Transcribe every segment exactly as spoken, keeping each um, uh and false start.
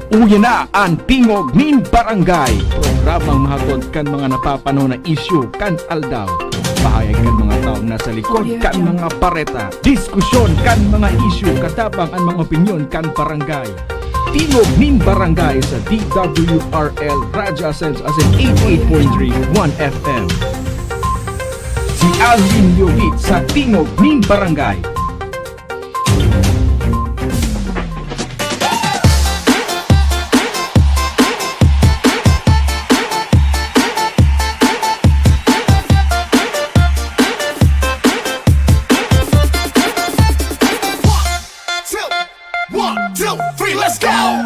Uya na an Tingog nin Barangay, programang mahatod kan mga napapanahon na isyu kan aldaw. Pahayag kan mga taong nasa likod kan mga bareta, diskusyon kan mga isyu, katabang an mga opinyon kan barangay. Tingog nin Barangay sa D W R L Radyo Asenso, asin eighty-eight point three One F M. Si Alvin Yovit sa Tingog nin Barangay. Two, one, two, three, let's go!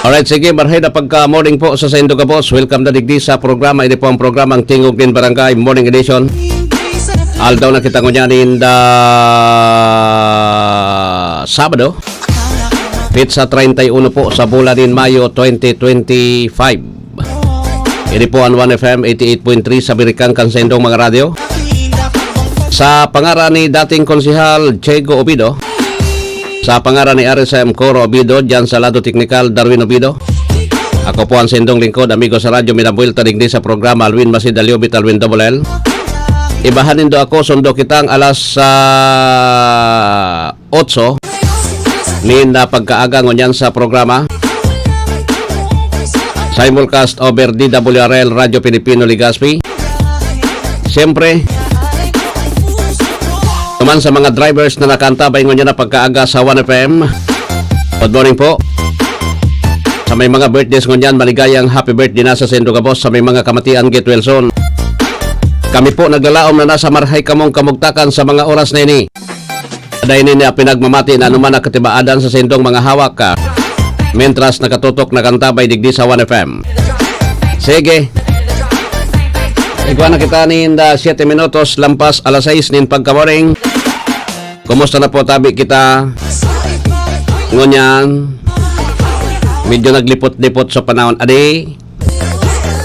Alright, sige, marhay na pagka-morning po sa saindo gabos. Welcome na digdi sa programa. Ini po ang programang Tingog nin Barangay Morning Edition. Aldaw na kita ngunyan in the Sabado. Petsa treinta y uno po sa bulan nin Mayo twenty twenty-five. Ini po ang One F M eighty-eight point three sa Birikang kan saindong mga radyo. Sa pangaran ni dating Konsehal Chego Obido, sa pangaran ni R S M Coro Obido, diyan sa lado teknikal, Darwin Obido. Ako po ang sindong lingkod, amigo sa radyo, minabuelta digdi sa programa, Alwin Masid Aliobit, Alwin Double L. Ibahan nindo ako, sundo kitang alas, ah, otso nin, ah, pagkaaga ngunyan sa programa. Simulcast over D W R L Radyo Pilipino Legazpi. Siyempre, naman sa mga drivers na nakaantabay ngunyan na pagkaaga sa One F M. Good morning po. Sa may mga birthdays ngunyan, maligayang happy birthday na sa saindo gabos. Sa may mga kamatian, Get Well Soon. Kami po naglalaom na nasa marhay kamong kamugtakan sa mga oras na ini. Dai ini na pinagmamati na anuman na katibaadan sa saindong mga hawak ka. Mientras nakatutok na kantabay digdi sa One F M. Sige. Igwa na kita nin, ah, siyete minutos lampas alas sais nin pagka-morning. Kumusta na po tabi kita? Ngunyan, medyo naglipot-lipot sa panahon. Adi,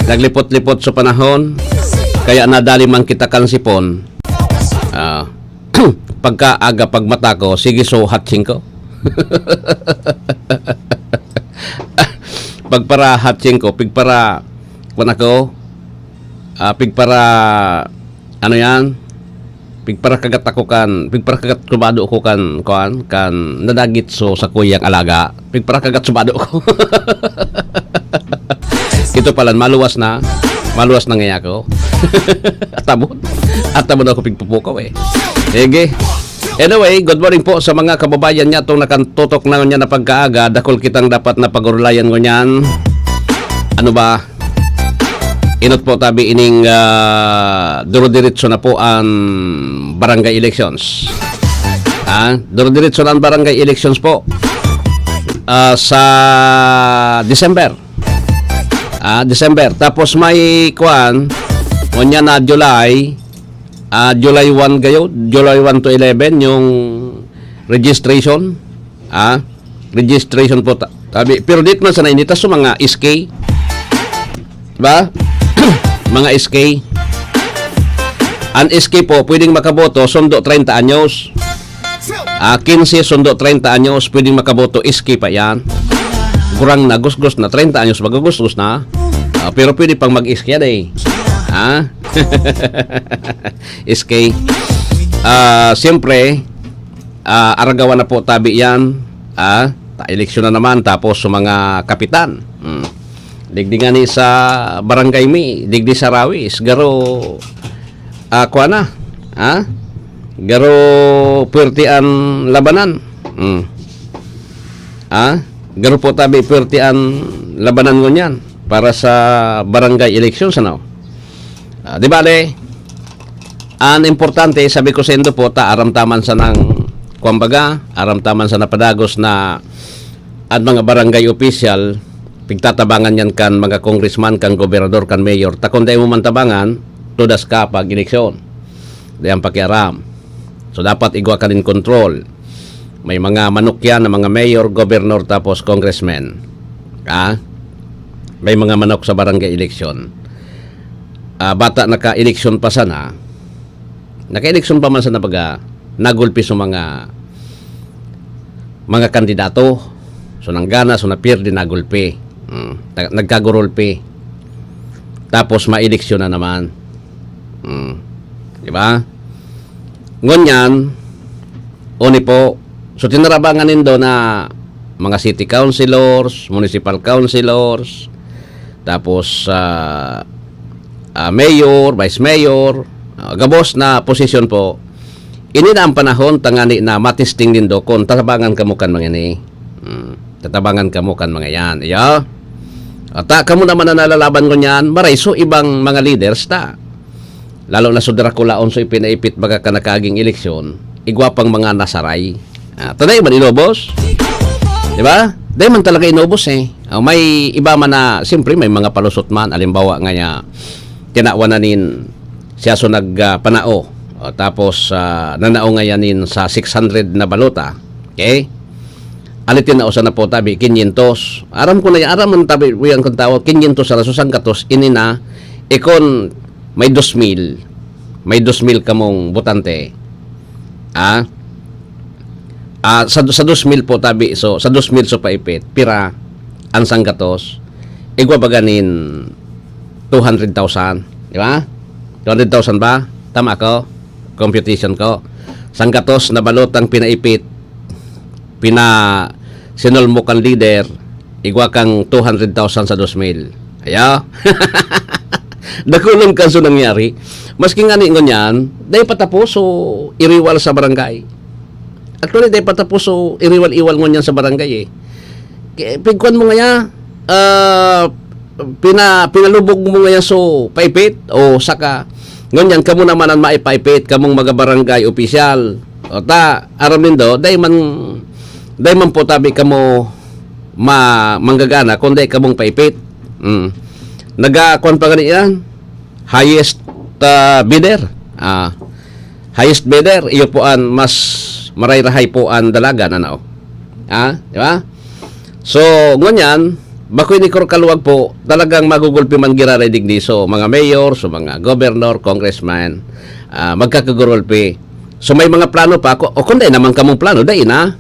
naglipot-lipot sa panahon. Kaya nadali man kita kan sipon. Ah, pagkaaga, pagmata ko, sige, so hot singko. Pagpara hot singko, pigpara, kuwan ako, ah, pigpara, ano yan? Pigpara kagat ako kan, pigpara kagat subado ko kan, kuwan, kan nadagit so sakuyang alaga. Pigpara kagat subado ko. Ito pala, maluwas na. Maluwas na ngaya ko. Atabon. Atabon ako pigpupukaw eh. Sige. Anyway, good morning po sa mga kababayan niya itong nakantutok na niya na pagkaaga. Dakul kitang dapat na pag-urulayan ngunyan. Ano ba? Inot po tabi ining, ah, duro-diretso na po ang barangay elections. Ah, duro-diretso na ang barangay elections po. Ah, sa December. Ah, December. Tapos may kwan, unya na July, ah, July one gayo, July one to eleven, yung registration. Ah, Registration po ta-, tabi. Pero dito man sana inita sa mga S K. Diba? Mga S K. Ang S K po, pwedeng makaboto, sundo treinta anyos. Ah, quince sundo treinta anyos, pwedeng makaboto, S K pa yan. Gurang na, gusgos na, treinta anyos, magugusgos na. Ah, pero pwede pang mag-S K yan eh. Ha? S K. Ah, siyempre, ah, aragawan na po tabi yan. Ah, ta-, eleksyon na naman, tapos sa mga kapitan. Hmm. Digdi nga ni sa barangay mi, digdi sa Rawis, garo, ah, kuha na. Ha? Garo puwerte an labanan. Hmm. Ha? Garo po tabi puwerte an labanan ngunyan para sa barangay elections, ano? Ah, di bale, ang importante, sabi ko sa indo po, ta, aram taman sa nang, kumbaga, aram taman sa napadagos na ang mga barangay official, pigtatabangan yan kan mga congressman, kan gobernador, kan mayor. Ta kung dai mo man tabangan, tudas ka pag eleksyon. Di ang pakiaram. So, dapat igwa ka nin control. May mga manok yan na mga mayor, governor, tapos congressman. Ha? May mga manok sa barangay election. Ah, bata naka-eleksyon pa sana. Naka-eleksyon pa man sana baga, nagulpi sa mga, mga kandidato. So, nanggana, so, napirdi, nagulpi. Mm, ta-, nagkagurulpi. Tapos, maeleksyon na naman. Mm. Di ba? Ngunyan, oni po, so, tinarabangan nindo na mga city councilors, municipal councilors, tapos, ah, ah, mayor, vice mayor, ah, gabos na posisyon po. Ini na ang panahon tangani na matisting nindo kung tatabangan kamo kan mga ini. Hmm, tatabangan kamo kan mga yan. Iyo. At, ah, kamo naman na nalalaban ko niyan, maraiso ibang mga leaders ta. Lalo na so Draculaon, so ipinaipit baga ka nakaaging eleksyon, igwa pang mga nasaray. Ah, tanay man inubos? Di ba? Dahil man talaga inubos eh. Ah, may iba man na, siyempre, may mga palusot man. Alimbawa nga niya, tinawa na nin siya so nag, ah, panao. O, tapos, ah, nanao ngayon nin sa six hundred na balota. Okay? Alitin na usa na po tabi, quinientos. Aram ko na yan, aram man tabi, yan kung tawag, quinientos sa raso, sanggatos, ini na, ikon may dos mil, may dos mil kamong botante. Ah? Ah, sa, sa dos mil po tabi, so, sa dos mil so paipit, pira ang sanggatos, igwa baga nin two hundred thousand, di ba? Two hundred thousand ba? Tama ko? Computation ko. Sanggatos na balotang pinaipit, pina-, sinulmok ang leader, igwa kang two hundred thousand sa dos mil. Ayo? Dakulon kan so nangyari. Maski nga ni ngunyan, dai pa tapos so iriwal sa barangay. Actually, dai pa tapos so iriwal-iwal ngunyan sa barangay eh. Kaya, pigkuan mo ngaya, ah, pina-, pinalubog mo ngaya so paipit o saka ngunyan kamo naman ang maipaipit, kamong mga barangay opisyal. O ta, aram nindo, dai man, dai man po tabi kamo ma-, manggagana kung dai kamong paipit. Mm. Nagakuan pa gani yan? Highest, ah, bidder. Ah, highest bidder, iyo po an mas marayrahay po an dalagan, ano? Ah, di ba? So, ngunyan, bako ini kaluwag po, talagang magugulpi man giraray digdi. So, mga mayor, so mga governor, congressman, ah, magkakagurulpi. So, may mga plano pa. Ku-, o kung dai naman kamong plano, dai na.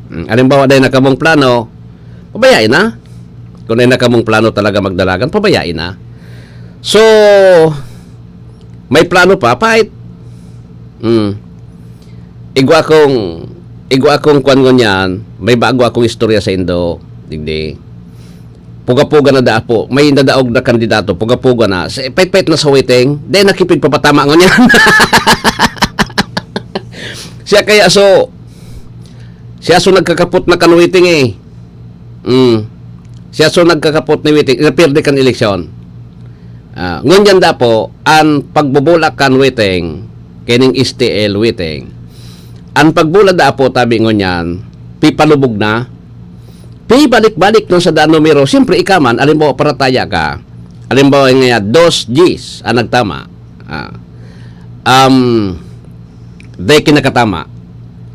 Mm, halimbawa, dai na kamong plano, pabayai na. Kung dai na kamong plano talaga magdalagan, pabayai na. So, may plano pa, pait. Mm. Igwa akong, igwa akong kwan ngunyan, may bago akong istorya sa indo, digdi. Puga-puga na daa po, may nadaog na kandidato, puga-puga na. Si, pait-pait na sa waiting, dai nakipigpapatama ngunyan. Siya kaya so, siya so nagkakapot na kan waiting eh. Mm. Siya so nagkakapot ni waiting, napirdi kan eleksyon. Ah, ngunyan da po, ang pagbubulak kan waiting, kining S T L waiting. Ang pagbulad da po, tabi ngunyan, pipalubog na, pibalik-balik na sa daan numero. Siyempre, ika man, alimbawa, parataya ka. Alimbawa, nga, dos, diyes, ang nagtama. Ah. Um, dai kinakatama.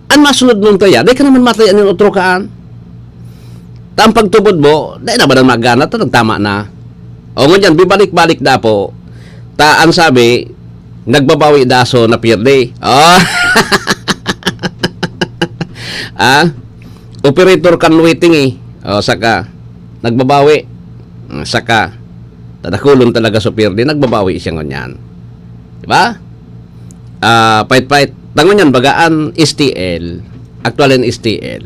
Ang masunod mong taya, dai ka naman mataya nin otro kaan. Ta ang pagtubod mo, dai na ba na magana ta, nagtama na. O ngunyan, bibalik-balik na po. Ta ang sabi, nagbabawi daso na pierde. Oh. Ah? Operator kan waiting eh. O, saka, nagbabawi. Mm, saka, tadakulon talaga sa pierde, nagbabawi siya ngunyan. Diba? Ah, pait-pait. Tangon yan, baga an S T L, actual an S T L,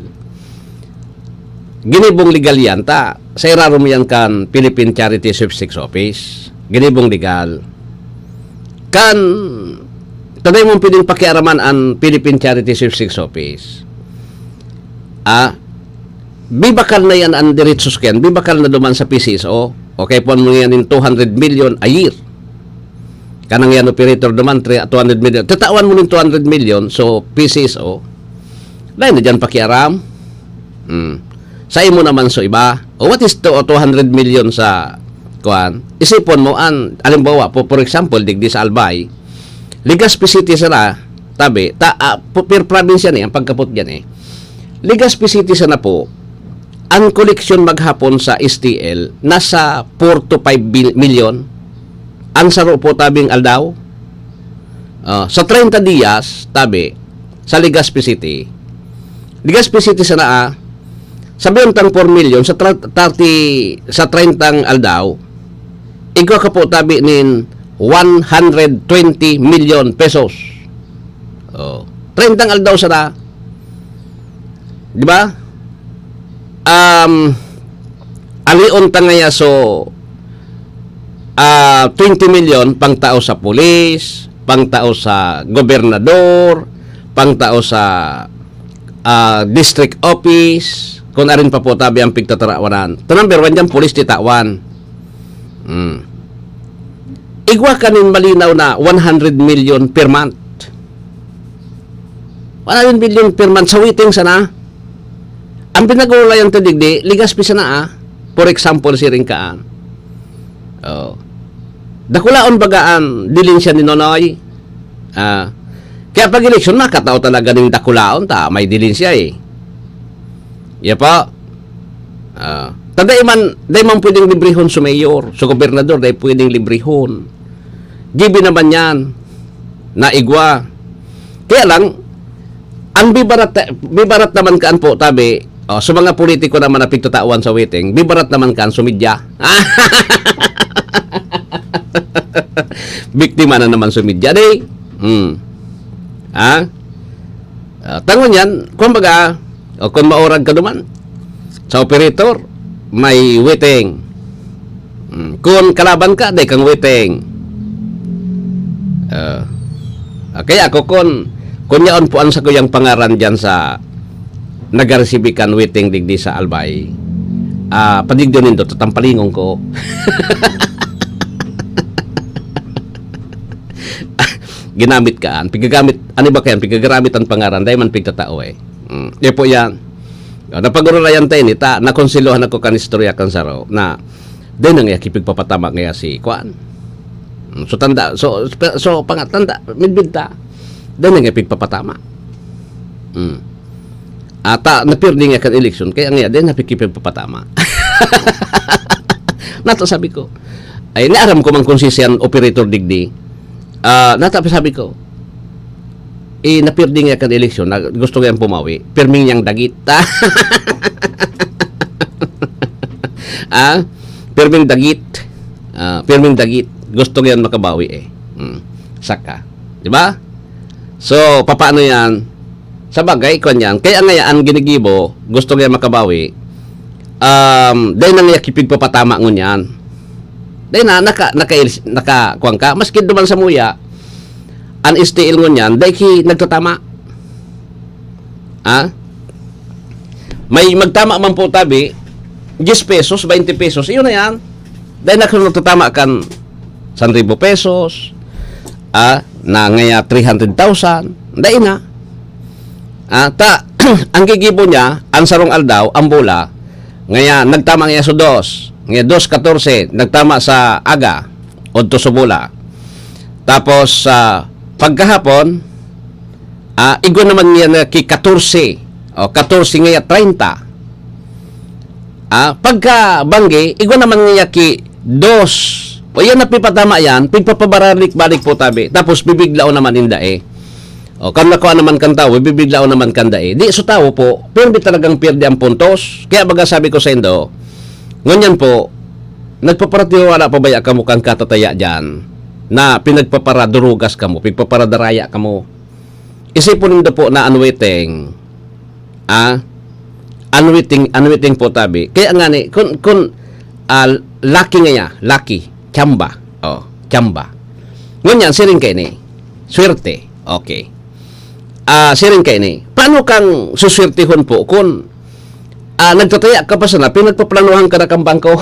ginibong legal yan, ta sa irarom yan kan Philippine Charity Sweepstakes Office. Ginibong legal. Kan, ta dai mo pwedeng pakiaraman an Philippine Charity Sweepstakes Office. Ah, bibakal na yan an diretsos kan, bibakal na duman sa P C S O. Okay, puan mo yan in two hundred million a year. Kanang yan operator duman, three, two hundred million. Tatawan mo nin two hundred million, so P C S O. Dai na dyan pakiaram. Hmm. Sa imo naman so iba. O what is to, two hundred million sa, kuan? Isipon mo, an, halimbawa, po, for example, digdi sa Albay, Legazpi City sana, tabi, ta, ah, pu-, per probinsya ni, ang pagkapot dyan eh. Legazpi City sana po, ang koleksyon maghapon sa S T L, nasa four to five bil-, million. Ang saro po, tabing aldaw. Ah, sa treinta diyas, tabi, sa Legazpi City. Legazpi City sana, ah, sabihin tang four million, sa tra-, thirty, sa treintang aldaw, igwa ka po, tabi, nin one hundred twenty million pesos. Oh, treintang aldaw sana. Di ba? Um, alion ta ngaya so, ah, twenty million pangtao sa pulis, pangtao sa gobernador, pangtao sa, ah, district office, kung arin pa po tabi ang pigtatarawanan. Ta number one dyan, pulis titawan. Hmm. Igwa ka nin malinaw na one hundred million per month. One hundred million per month sa waiting sana. Ang pinag-uulayan ta digdi, Legazpi sana, ah. For example, siring kaan. Oh. Dakulaon baga an dilin siya ni Nonoy. Ah. Kaya pag eleksyon, makatao talaga ning dakulaon ta, may dilin siya eh. Iya pa. Ah. Ta dai man, dai man pwedeng librehon sa mayor, sa gobernador, dai pwedeng librehon. Gibi naman yan na igwa. Kaya lang, ang bibarat, bibarat naman kaan po, tabi, oh, sa mga politiko naman na pigtatawan sa waiting, bibarat naman kaan sa media. Biktima na naman sa media, di? Hmm. Ha? Ah, tangon yan, kumbaga, o kung maurag ka duman, sa operator, may waiting. Hmm, kun kalaban ka, dai kang waiting. Ah, ah, kaya ako, kun, kun yaon po ang sakuyang pangaran dyan sa nagaresibi kan waiting digdi sa Albay, ah, padigdi nindo, tatampalingon ko. Ginamit kaan, pigagamit, ano ba kayan, pigagamit ang pangaran, dai man pigtatao eh. Mm, di po yan. Ah, napag-urulayan tayo ni ta, nakonselohan ako kan istorya kan saro na dai na ngaya kipigpapatama ngaya si kuan. Mm, so tanda, so, so pangatanda, midbid ta, dai na ngaya pigpapatama. Mm. Ata, napirdi nga kan eleksyon, kaya nga, dai na pikipagpapatama. Nato, sabi ko. Ay, niaram ko man kung si siyan operator digdi. Ah, nata, sabi ko, eh, napirdi nga kan eleksyon, na, gusto nga pumawi. Pirming niyang dagit. Ah, pirming dagit. Ah, pirming dagit. Gusto nga yan makabawi eh. Hmm. Saka. Di ba? So, papaano yan? Sa bagay, kwan yan. Kaya nga yan, ang ginigibo, gusto nga makabawi. Um, dahil na nga kipigpapatama ngunyan. Dahil na, naka, naka, naka, kwan ka. Maski duman sa muya, ang S T L ngunyan, dahil ki nagtatama. Ha? May magtama man po tabi, diyes pesos, baynte pesos, iyon na yan. Dahil na kung nagtatama kan san ribu pesos, ah, na ngaya three hundred thousand, dai na. Ah, ta, ang gigibo niya, ang sarong aldaw, ang bola, ngaya nagtama ngaya sa dos, ngaya dos katorse, nagtama sa aga, odto sa bola. Tapos, sa pagkahapon, ah, igwa naman niya na ki katorse, o katorse ngaya treinta. Ah, pagka banggi, igwa naman niya ki dos. O yan, napipatama yan, pigpapabaralik-balik po tabi. Tapos bibiglaon naman in dae. O, kan nakuha naman kan tawo, bibiglaon naman kan dae. Di, so tawo po, pirmi talagang pirdi ang puntos. Kaya baga sabi ko sa indo, ngunyan po, nagpaparatiwala pa baya kamo kan katataya dyan na pinagpaparadurugas kamo, pigpaparadaraya kamo. Isipon nindo po na unwitting, ah, unwitting, unwitting po tabi. Kaya nga ni, kun, kun, ah, lucky nga ya, lucky, chamba. Oh, chamba. Ngunyan, siring kaini, swerte. Okay. Ah, siring kaini, paano kang suswertehon po kun, ah, nagtataya ka pa sana, pinagpaplanuhan ka na kang bangko?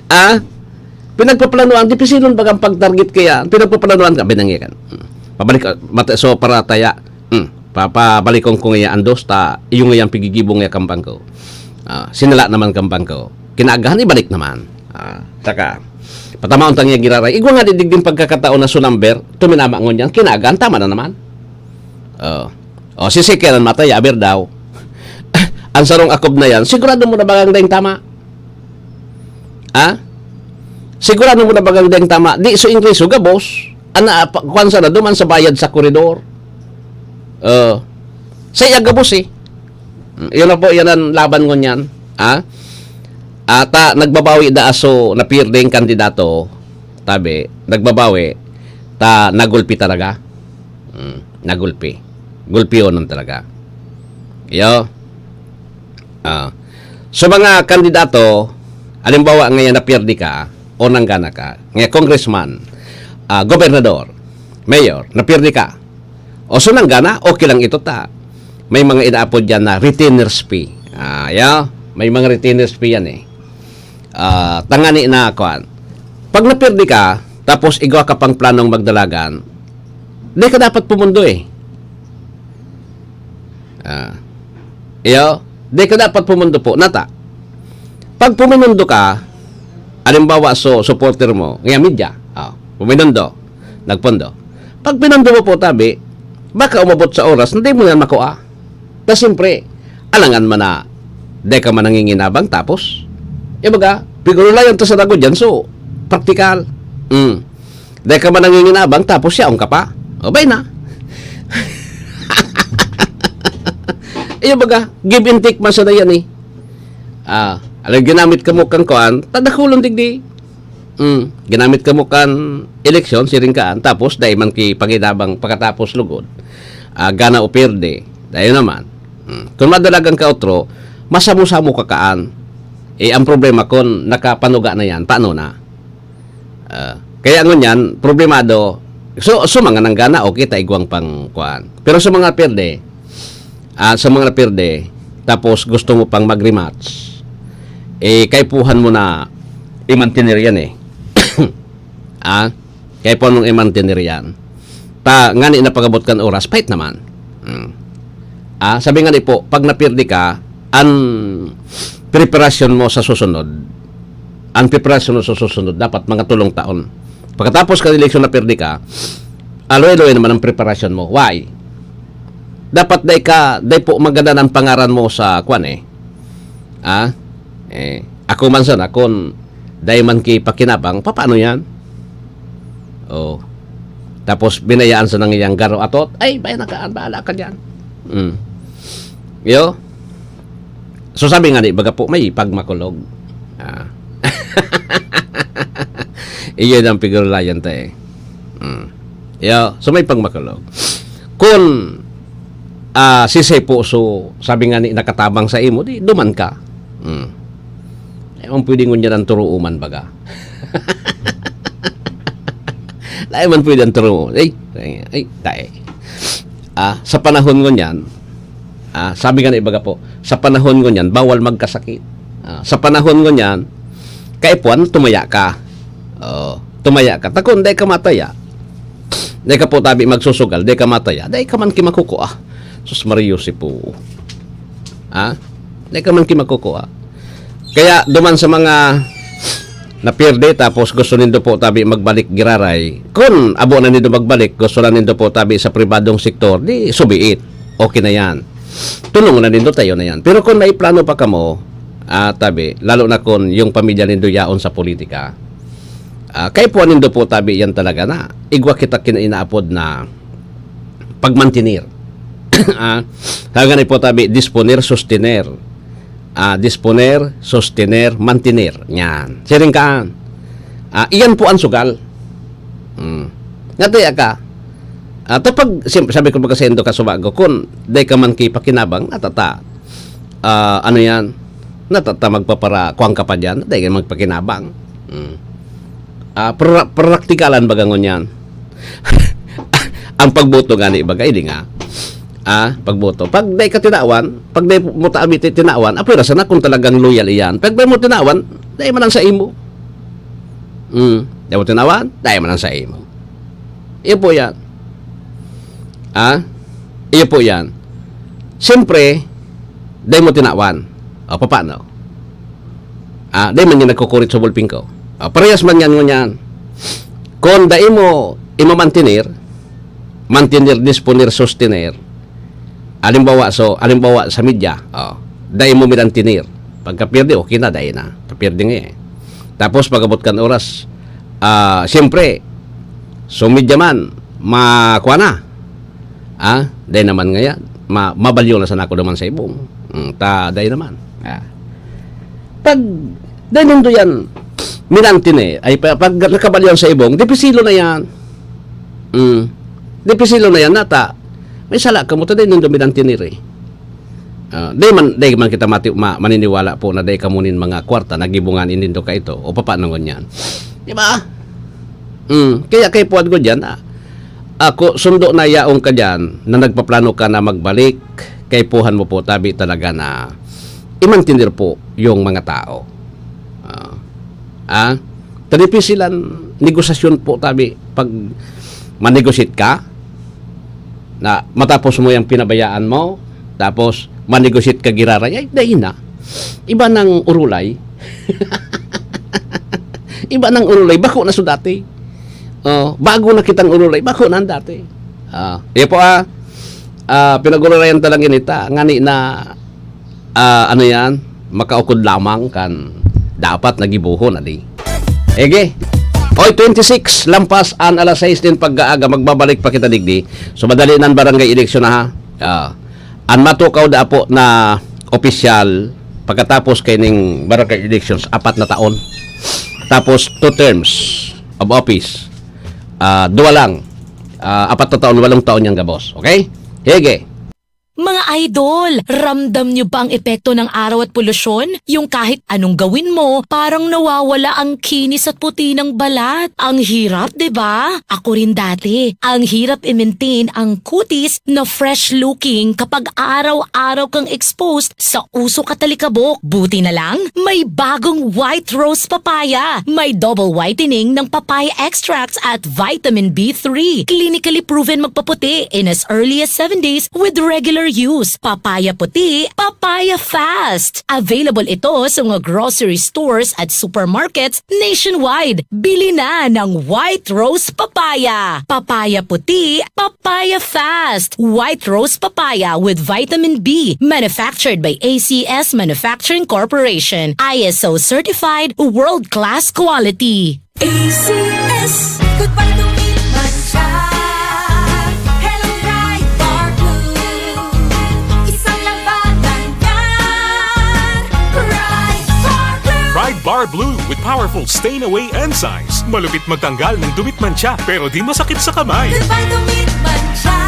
Ah? Pinagpaplanuhan, dipisilon bagang pag-target kaya, pinagpaplanuhan ka, binangyakan. Hmm. Pabalik, ah, mata-, so, parataya. Hmm. Papabalikon ko ngaya ang dos, ta, iyo ngayang pigigibong ya kang bangko. Ah, sinala naman kang bangko. Kinaagahan, ibalik naman. Ah, saka, patamaon ta ngaya giraray. Igwa nga digding pagkakataon na so number, tuminama ngunyan, kinaagahan, tama na naman. Oh. O, si Sikeran mataya, aber daw. Ang sarong akob na yan, sigurado mo na bagang daing tama? Ha? Sigurado mo na bagang daing tama? Di, so Ingreso, gabos. Ana, pa, kwan sana, duman sa bayad sa koridor. Oh. Sa iya, gabos eh. Mm, yun na po, yan ang laban ngunyan. Ha? Ata, nagbabawi da aso na pirdeng kandidato. Tabi, nagbabawi. Ta, nagulpi talaga. Mm, nagulpi. Gulpionon talaga. Iyo. Ah. So, mga kandidato, halimbawa, ngayon napirdi ka o nanggana ka, ngayon congressman, ah, gobernador, mayor, napirdi ka. O so nanggana, okay lang ito ta. May mga inaapod dyan na retainers fee. Ah, yeah. May mga retainers fee yan eh. Ah, tangani na, kuan. Pag napirdi ka, tapos igwa ka pang planong magdalagan, di ka dapat pumundo eh. Ah. Iyo, di ka dapat pumundo po. Nata, pag pumundo ka, halimbawa, so, supporter mo, ngayon media, ah, pumundo, nagpondo. Pag pinundo mo po, tabi, baka umabot sa oras, hindi mo yan makuha. Ta siyempre, alangan man na, di ka man nanginginabang, tapos, ibaga, pigurulayan ta sa dago dyan, so, praktikal. Mm. Di ka man nanginginabang, tapos yaon ka pa. O, bay na. Iyo baga, give and take man sana yan eh. Ah, alam, ginamit ka mo kang kuan, tadakulon digdi. Mm, ginamit ka mo kan eleksyon, siring kaan, tapos dai man ki panginabang pakatapos lugod. Ah, gana o perde, dayo naman. Mm, kung madalagan ka otro, masamo-samo ka kaan. Eh, ang problema kun nakapanuga na yan, paano na? Ah, kaya ngunyan, problemado. So, so mga nanggana, okay, ta igwang pang kuan. Pero sa mga perde, ah, sa mga perde, tapos gusto mo pang mag-rematch, eh, kaipuhan mo na i-mantener yan eh. Ah, kaipuhan mong i-mantener yan. Ta, ngani na pag-abot kan oras, pait naman. Mm. Ah, sabi nga ni po, pag napirdi ka, ang preparasyon mo sa susunod, ang preparasyon mo sa susunod, dapat mga tulong taon. Pagkatapos ka eleksyon napirdi ka, aloy-loy naman ang preparasyon mo. Why? Dapat dai ka, dai po magadan ang pangaran mo sa kwan eh. Ah? Eh, ako man sana, kung dai man ki pakinabang, papaano yan? Oh. Tapos binayaan sa nang iyang garo atot, ay, bay na ka, bahala ka dyan. Mm. Yo? So sabi nga ni, baga po, may pagmakulog. Ah. Iyan ang pigurulayan ta eh. Mm. Yo, so may pagmakulog. Kun, ah, sisay po, so, sabi nga ni, nakatabang sa imo, di, duman ka. Mm. Ay, ang pwede ngunyan ang turuuman, baga. Dai man pwede ang turo. Ay, ay, ay, dai. Ah, sa panahon ngunyan, ah, sabi nga na ibaga po, sa panahon ngunyan, bawal magkasakit. Ah, sa panahon ngunyan, kaipuhan, tumaya ka. Oh, tumaya ka. Ta kun dai ka mataya, dai ka po tabi magsusugal, dai ka mataya, dai ka man ki makukua. Sus Maria, si po. Ha? Dai ka man ki makukua. Kaya duman sa mga napirde, tapos gusto nindo po tabi magbalik giraray. Kun abo na nindo magbalik, gusto na nindo po tabi sa pribadong sektor, di subiit. Okay na yan. Tunong na nindo tayo na yan. Pero kung may plano pa kamo, ah, tabi, lalo na kung yung pamilya nindo yaon sa politika, ah, kaipuhan nindo po, tabi, yan talaga na igwa kita kinainaapod na pagmantinir. Ah, hanggang po, tabi, disponer, sostener. Ah, disponer, sostener, mantener. Yan. Siring ka, ah, iyan po ang sugal. Hmm. Nataya ka. Ah, tapag, sim-, sabi ko, pagkasendo ka subago, kun dai ka man kipakinabang, natata, ah, ano yan? Natata magpapara-, kuwang ka pa diyan, dai ka magpakinabang. Hmm. Ah, pra-, praktikalan baga ngunyan. Ang pagboto gani baga, ini nga. Ah, pagboto. Pag dai ka tinawan, pag dai mo ta abi ti-, tinawan, apwera sana kung talagang loyal iyan. Pag dai mo tinawan, dai man ang sa imo. Hmm. Dai mo tinawan, dai man ang sa imo. Iyo po yan. Ah? Iyo po yan. Siyempre, dai mo tinawan. O, paano? Ah, dai man yan nagkukurit sa bulping ko. Ah, parehas man yan ngunyan. Kung dai mo imamantener, mantener, disponer, sostener, alimbawa, so, alimbawa sa media, oh, dai mo minantener. Pagkapirdi, okay na, dai na. Kapirdi nga eh. Tapos, pag-abot kan oras, ah, siyempre, so media man, makuha na. Ah, dai naman ngaya, ma-, mabalyo na sana ako naman sa ibong. Mm, ta, dai naman. Ah. Pag, dai nindo yan, minantin eh. Ay, pa-, pag nakabalyo sa ibong, dipisilo na yan. Mm. Dipisilo na yan, nata. May sala ka mo, ta dai nindo minantin eh. Ah, dai man, dai man kita mati-, ma-, maniniwala po na dai kamo nin mga kwarta na gibungan nindo kaito o papanangon yan. Di ba? Mm, kaya kay puwad ko diyan, ah, ako, sundo na yaon ka diyan na nagpaplano ka na magbalik, kaipuhan mo po, tabi talaga na imantener po yung mga tao. Ah, ah, ta dipisilan negosasyon po, tabi, pag manegosyate ka, na matapos mo yung pinabayaan mo, tapos manegosyate ka giraray, ay, dai na. Iba ng urulay. Iba ng urulay, bako na sa dati. Oh, bago na kitang urulay, bako na ang dati. Ah, iya po, ah, ah, pinag-urulayan talang inita, ngani na, ah, ano yan, makaukod lamang kan dapat nagibuhon, adi. Ege. Oy, twenty-six, lampas an alas sais nin pag-aaga, magbabalik pa kita digdi. So, madali nan barangay eleksyon na, ha. Ah, an matukaw da apo na opisyal pagkatapos kaining barangay elections, apat na taon. Tapos, two terms of office. Ah, duwa lang. Ah, apat na taon, walong taon yang gabos. Okay? Hege. Mga idol, ramdam nyo ba ang epekto ng araw at polusyon? Yung kahit anong gawin mo, parang nawawala ang kinis at puti ng balat. Ang hirap, di ba? Ako rin dati. Ang hirap i-maintain ang kutis na fresh-looking kapag araw-araw kang exposed sa usok at alikabok. Buti na lang, may bagong White Rose Papaya. May double whitening ng papaya extracts at vitamin B three. Clinically proven magpaputi in as early as seven days with regular use. Papaya puti, papaya fast. Available ito sa mga grocery stores at supermarkets nationwide. Bili na ng White Rose Papaya. Papaya puti, papaya fast. White Rose Papaya with vitamin B. Manufactured by A C S Manufacturing Corporation. I S O certified, world-class quality. A C S. Goodbye to meat mancha. Hello, Pride Bar Blue. Isang labanan yan. Pride Bar Blue. Pride Bar Blue with powerful stain away enzymes. Malupit magtanggal ng dumi at mancha, pero di masakit sa kamay. Goodbye to meat mancha.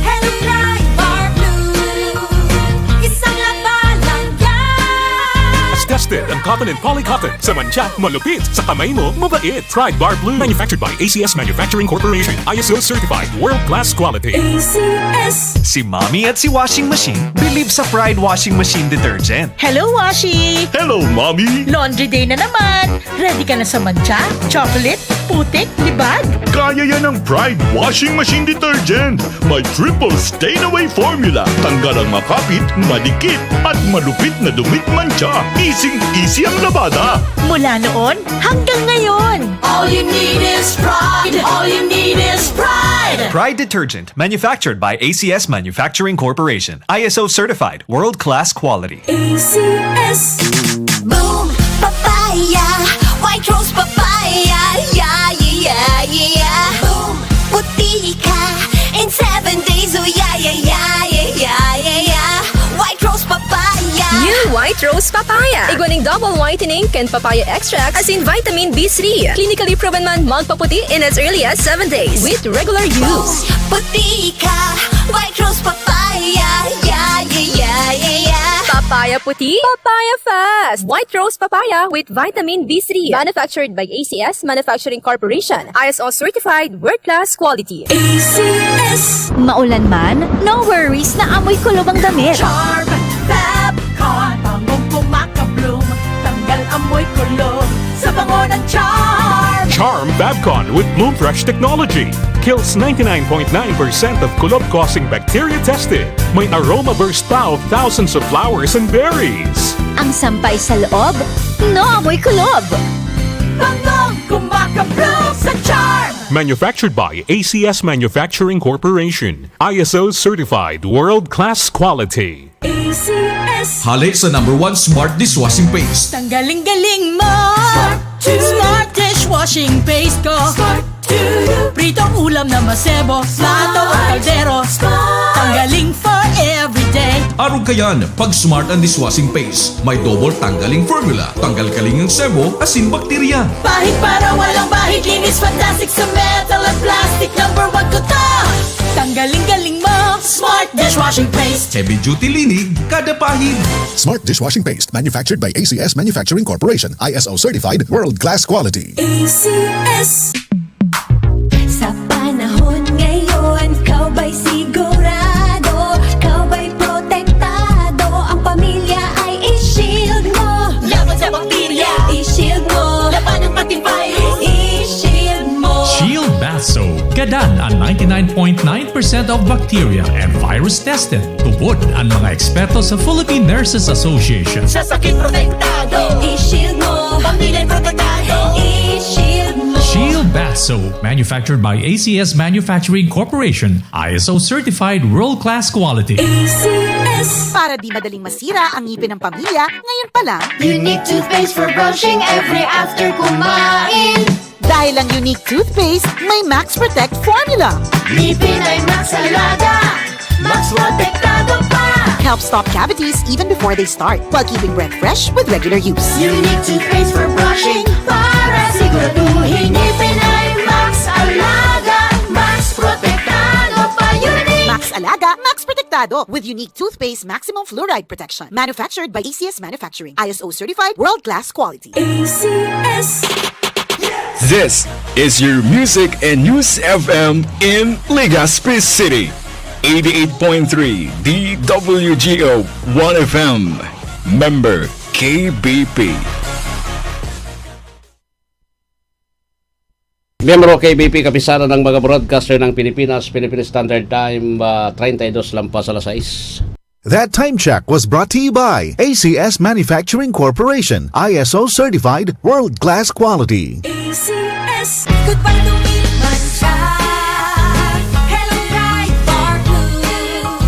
Hello, Pride Bar Blue. Isang labanan yan. Tested ang cotton and poly cotton. Sa mancha, malupit. Sa kamay mo, mabait. Pride Bar Blue. Manufactured by A C S Manufacturing Corporation. I S O certified. World class quality. A C S. Si Mommy at si Washing Machine believe sa Pride Washing Machine Detergent. Hello, Washi! Hello, Mommy! Laundry day na naman! Ready ka na sa mancha, chocolate, putik, libag? Kaya yan ng Pride Washing Machine Detergent. May triple stain away formula. Tanggal ang makapit, madikit, at malupit na dumi at mancha. Easy-easy ang labada. Mula noon hanggang ngayon. All you need is Pride. All you need is Pride. Pride detergent, manufactured by A C S Manufacturing Corporation. I S O certified, world-class quality. A C S. Boom Papaya, White Rose Papaya, yeah, yeah, yeah, yeah. Boom, puti ka in seven days, oh yeah, yeah, yeah, yeah, yeah, yeah, yeah. White Rose Papaya. New White Rose Papaya. Igwa nin double whitening kan papaya extract asin vitamin B three. Clinically proven man magpaputi in as early as seven days with regular use. Puti ka, White Rose Papaya, yeah, yeah, yeah, yeah, yeah. Papaya puti, papaya fast. White Rose Papaya with vitamin B three. Manufactured by A C S Manufacturing Corporation. I S O certified, world-class quality. A C S. Maulan man, no worries na amoy kulob ang damit. Charm Fab Con, bangong kumakabloom, tanggal amoy kulob sa bango ng Charm. Charm Fab Con with Bloom Fresh technology kills ninety-nine point nine percent of kulob-causing bacteria tested. May aroma burst pa of thousands of flowers and berries. Ang sampay sa loob, no amoy kulob. Bangong kumakabloom sa Charm. Manufactured by A C S Manufacturing Corporation. I S O certified, world-class quality. A C S. Hale sa number one smart dishwashing paste. Tanggaling-galing mo! Smart dishwashing paste ko. Pritong ulam na masebo, plato o kaldero. Tanggaling for everyday. Arog kayan, pag smart ang dishwashing paste. May double tanggaling formula. Tanggal kaling ang sebo, asin bakterya. Pahid para walang bahid, linis fantastic sa metal at plastic. Number one ko to. Tanggaling-galing mo, smart dishwashing paste. Heavy duty linig, kada pahid. Smart dishwashing paste, manufactured by A C S Manufacturing Corporation, I S O certified, world class quality. A C S. Sa panahon ngayon, ikaw ba'y sigurado? Ikaw ba'y protektado? Ang pamilya ay i-shield mo. Laban sa bakterya, i-shield mo. Laban ng pati virus, i-shield mo. Shield Bath Soap. Gadan ang ninety-nine point nine percent of bacteria and virus tested. Tubod ang mga eksperto sa Philippine Nurses Association. Sa sakit protektado, i-shield mo. Pamilya protektado, i-shield mo. Shield Bath Soap, manufactured by A C S Manufacturing Corporation, I S O certified, world-class quality. A C S. Para di madaling masira ang ngipin ng pamilya, ngayon pa lang. Unique toothpaste for brushing every after kumain. Dahil ang Unique Toothpaste may Max Protect Formula. Ngipin ay Max Alaga, Max Protektado pa. Helps stop cavities even before they start, while keeping breath fresh with regular use. Unique Toothpaste for brushing, para siguraduhin ngipin ay Max Alaga, Max Protektado pa. Unique! Max Alaga, Max Protektado, with Unique Toothpaste Maximum Fluoride Protection. Manufactured by A C S Manufacturing. I S O certified, world-class quality. A C S. This is your Music and News F M in Legazpi City. Eighty-eight point three D W G O One F M. Member K B P. Miyembro K B P, Kapisanan ng mga Broadcaster ng Pilipinas, Philippine Standard Time, ah, treinta y dos lampas alas sais. That time check was brought to you by A C S Manufacturing Corporation, I S O certified, world-class quality. A C S. Goodbye to me, mancha. Hello, Pride Bar Blue.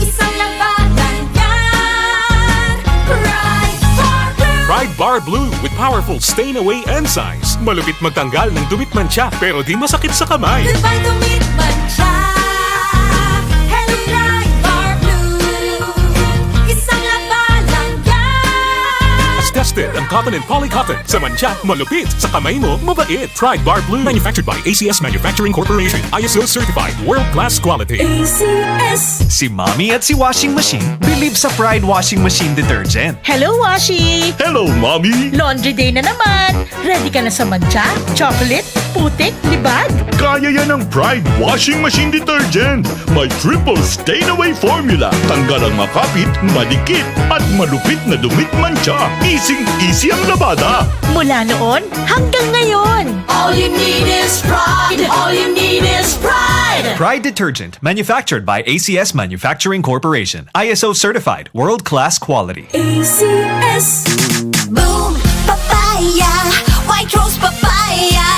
Isang labanan yan. Pride Bar Blue. Pride Bar Blue with powerful stain away enzymes. Malupit magtanggal ng dumi at mancha, pero di masakit sa kamay. Goodbye to me, mancha. Hello, Pride Bar Blue. Isang laba lang yan. Tested ang cotton and poly cotton. Sa mancha, malupit. Sa kamay mo, mabait. Pride Bar Blue. Manufactured by A C S Manufacturing Corporation. I S O certified. World class quality. A C S. Si Mommy at si Washing Machine believe sa Pride Washing Machine Detergent. Hello, Washi! Hello, Mommy! Laundry day na naman! Ready ka na sa mancha, chocolate, putik, libag? Kaya yan ng Pride Washing Machine Detergent. May triple stain away formula. Tanggal ang makapit, madikit, at malupit na dumi at mancha. Easy-easy ang labada. Mula noon hanggang ngayon. All you need is Pride. All you need is Pride. Pride detergent, manufactured by A C S Manufacturing Corporation. I S O certified, world-class quality. A C S. Boom Papaya, White Rose Papaya,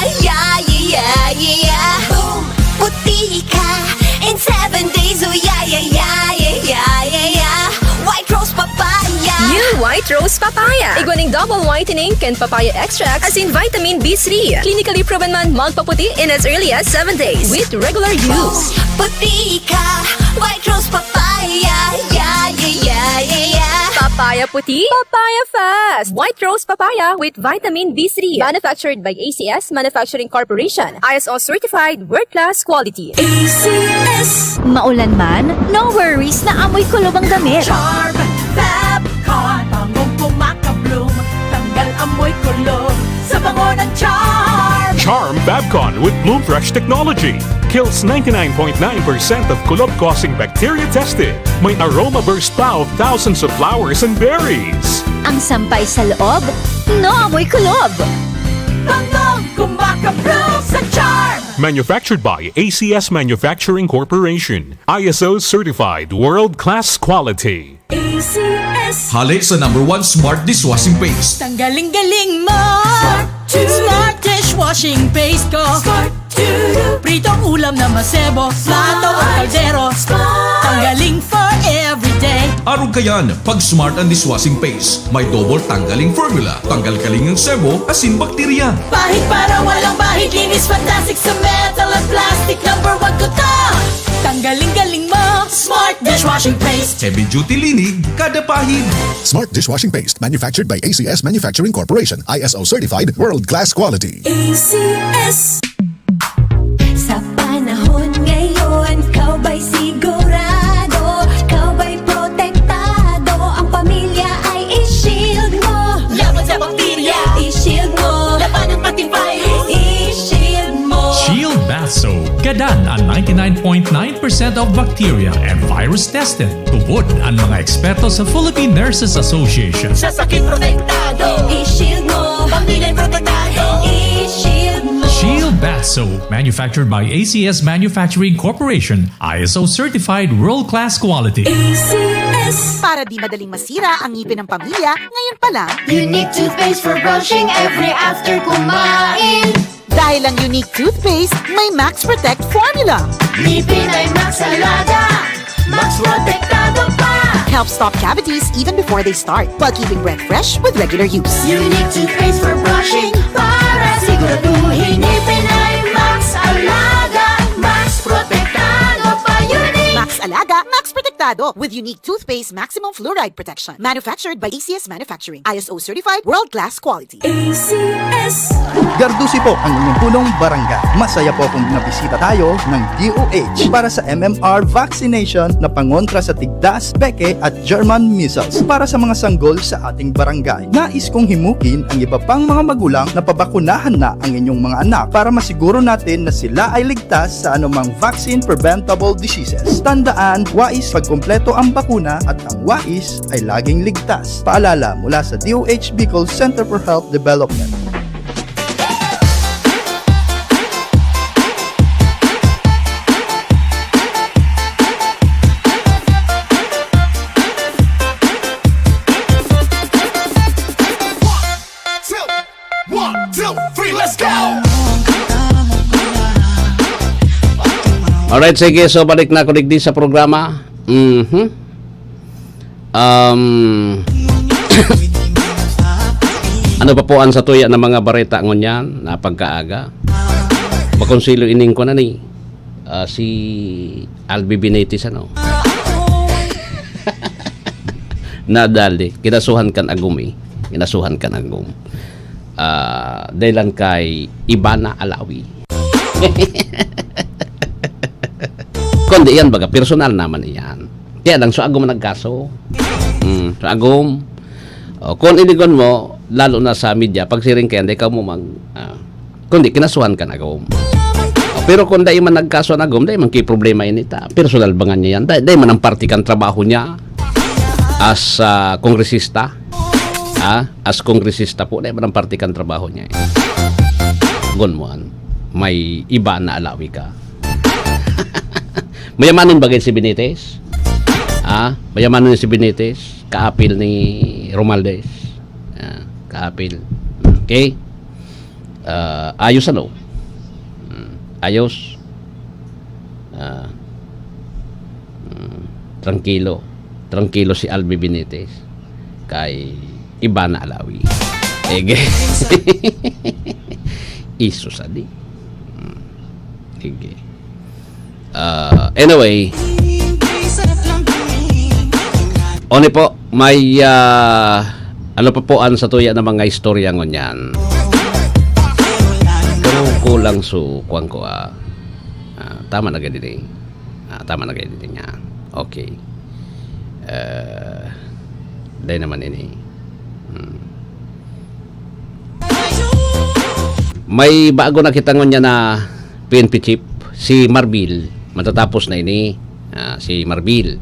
Yeah, yeah, yeah. Boom! Puti ka in seven days. Oh, yeah, yeah, yeah, yeah, yeah, yeah, yeah. White Rose Papaya. New White Rose Papaya. Igwa ning double whitening kan papaya extract asin vitamin B three. Clinically proven man magpaputi in as early as seven days with regular use. Boom! Puti ka. White Rose Papaya. Yeah, yeah, yeah, yeah, yeah. Papaya puti, papaya fast. White Rose Papaya with vitamin B three. Manufactured by A C S Manufacturing Corporation. I S O certified, world-class quality. A C S. Maulan man, no worries na amoy kulob ang damit. Charm Fab Con. Bangong kumakabloom, tanggal amoy kulob sa bango ng Charm. Charm Fab Con with Bloom Fresh technology kills ninety-nine point nine percent of kulob-causing bacteria tested. May aroma burst pa of thousands of flowers and berries. Ang sampay sa loob, no amoy kulob. Bangong kumakabloom sa Charm. Manufactured by A C S Manufacturing Corporation. I S O certified, world-class quality. A C S. Hale sa number one smart dishwashing paste. Tanggaling-galing mo! Smart to. Smart dishwashing paste ko. Smart to. Pritong ulam na masebo, plato o kaldero. Smart. Tanggaling for everyday. Arog kayan, pag Smart ang dishwashing paste, may double tanggaling formula. Tanggal kaling ang sebo, asin bakterya. Pahid para walang bahid, linis fantastic sa metal at plastic. Number one ko to! Tanggaling-galing mo, Smart Dishwashing Paste. Heavy duty linig, kada pahid. Smart Dishwashing Paste, manufactured by A C S Manufacturing Corporation, I S O certified, world-class quality. A C S. Sa panahon ngayon, ikaw ba'y sigurado? Ikaw ba'y protektado? Ang pamilya ay i-shield mo. Laban sa bakterya. I-shield mo. Labanan pati virus. I-shield mo. Shield Bath Soap. Gadan an ninety-nine point nine percent of bacteria and virus tested. Tubod an mga eksperto sa Philippine Nurses Association. Sa sakit protektado. I-shield mo. Pamilya protektado. I-shield mo. Shield Bath Soap, manufactured by A C S Manufacturing Corporation, I S O certified, world-class quality. A C S. Para di madaling masira ang ngipin ng pamilya, ngayon pa lang. Unique toothpaste for brushing every after kumain. Dahil ang Unique Toothpaste may Max Protect Formula. Ngipin ay Max Alaga, Max Protektado pa. Helps stop cavities even before they start, while keeping breath fresh with regular use. Unique toothpaste for brushing para siguraduhin ngipin ay Max Alaga, Max Protektado pa. Unique. Max Alaga, Max Protektado with Unique Toothpaste Maximum Fluoride Protection. Manufactured by A C S Manufacturing. I S O certified, world-class quality. A C S. Gardusi po ang inyong punong barangay. Masaya po kung nabisita tayo ng D O H para sa M M R vaccination na pangontra sa tigdas, beke at German measles para sa mga sanggol sa ating barangay. Nais kong himukin ang iba pang mga magulang na pabakunahan na ang inyong mga anak para masiguro natin na sila ay ligtas sa anumang vaccine preventable diseases. Tandaan, wais pagkumpleto ang bakuna at ang wais ay laging ligtas. Paalala mula sa D O H Bicol Center for Health Development. One, two, three, let's go! Alright, sige. So, balik na ako digdi sa programa. Mhm. Um, ano pa po ang satuya ng mga bareta ngunyan na pagkaaga? Bakonsilo ining ko na ni, ah, si Albi Benitez, ano? Nadali, kinasuhan kan agom eh. Kinasuhan kan agom. Ah, dahilan kay Ivana Alawi. Kundi yan, baga, personal naman yan. Kaya lang, so agom ang nagkaso. Mm, so agom. O, kung inigon mo, lalo na sa media, pag siring kayan, di ka mo mag, ah, kundi kinasuhan kan agom. O, pero kung dai man nagkaso an agom, dai man kay problema ini ta. Personal ba nga niya yan? Dai, dai man ang parte kan trabaho niya as, ah, kongresista. Ha? As kongresista po, dai man ang parte kan trabaho niya eh. Gon mo an, may iba na alawi ka. Mayamanon bagay si Benitez? Ha? Mayamanon si Benitez? Kaapil ni Romualdez? Ah, kaapil. Okay? Ah, ayos ano? Ayos. Ah, mm, trangkilo. Trangkilo si Albi Benitez kay Ivana Alawi. Ege. Isu sadi. Mm. Ege. Ah, anyway. Oni po, may, ah, ano pa po ang satuya na mga istorya ngunyan? Pero kulang su, kuwan ko, ah. Ah, tama na gani ni. Ah, tama na gani ni niya. Okay. Eh, dai naman ini. Hmm. May bago na kita ngunyan na P N P chief, si Marbil. Matatapos na ini, ah, si Marbil.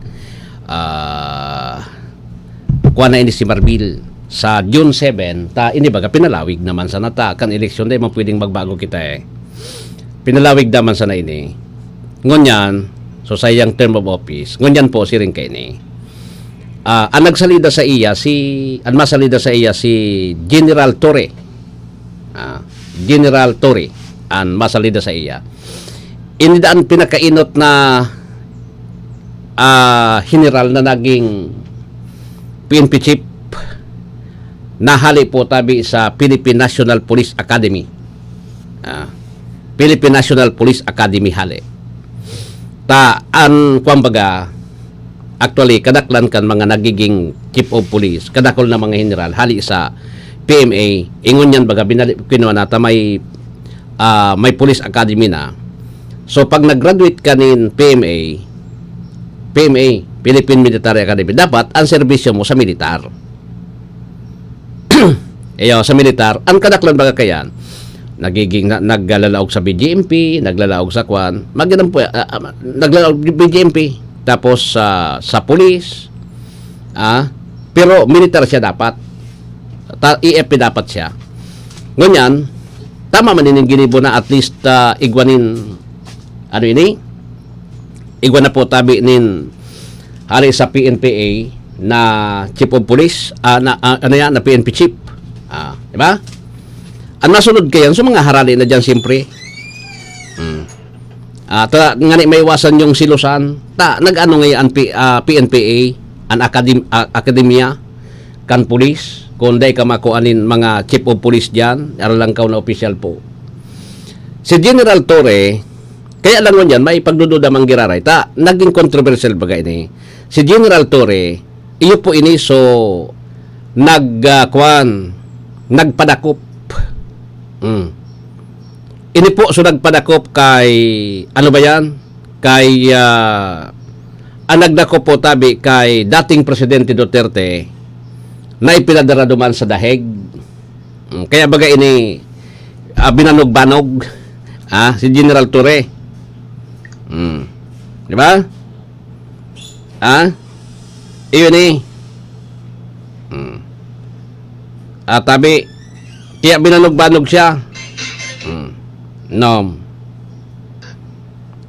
Ah, kuha na ini si Marbil. Sa June seven, ta, ini baga, pinalawig naman sana ta. Kan eleksyon, dai man pwedeng magbago kita eh. Pinalawig naman sana ini. Ngunyan, so sa iyang term of office, ngunyan po, siring kaini. Ah, ang nagsalida sa iya, si, ang masalida sa iya, si General Torre. Ah, General Torre, ang masalida sa iya. Ini daa an pinakainot na, ah, general na naging P N P chief na hale po tabi sa Philippine National Police Academy. Ah, Philippine National Police Academy hale. Ta, an, kumbaga, actually, kadaklan kan mga nagiging chief of police, kadakul na mga general, hale sa P M A, ingon yan, baga, binali, kinuha na ta may, ah, may police academy na. So, pag nag-graduate ka nin P M A, P M A, Philippine Military Academy, dapat ang serbisyo mo sa militar. Iyo, sa militar, ang kadaklan baga kayan, nagiging, na, naglalaog sa B J M P, naglalaog sa kwan, magandang po, ah, ah, naglalaog B J M P, tapos sa, sa police, ah, pero militar siya dapat. Ta-, E F P dapat siya. Ngunyan, tama man ining ginibo na at least, ah, igwa nin, ano ini? Igwa na po tabi nin hale sa P N P A na chief of police, ah, na, ah, ano yan, na P N P chief. Ah, di ba? Ang nasunod kayan, so mga harali na dyan, siyempre. Hmm. Ah, ta, ngani maiwasan yung silusan. Ta, nag-ano ngayon ang P-, ah, P N P A, ang akadim-, ah, akademya, kan pulis, kung dai ka makuha nin mga chief of police dyan, aral lang kaw na opisyal po. Si General Torre, kaya lang ngunyan, may pagdududa man giraray. Ta, naging kontrobersyal baga ini. Si General Torre, iyo po ini, so, nag, ah, kwan, nagpadakop. Mm. Ini po, so, nagpadakop kay, ano ba yan? Kay, ah, ang nagdakop po tabi kay dating Presidente Duterte na ipinadara duman sa The Hague. Mm, kaya baga ini, ah, binanog-banog, ah, si General Torre. Mm. Di ba? Ah? Iyon eh. Mm. Ah, tabi, kaya binanog-banog siya. Mm. Nom.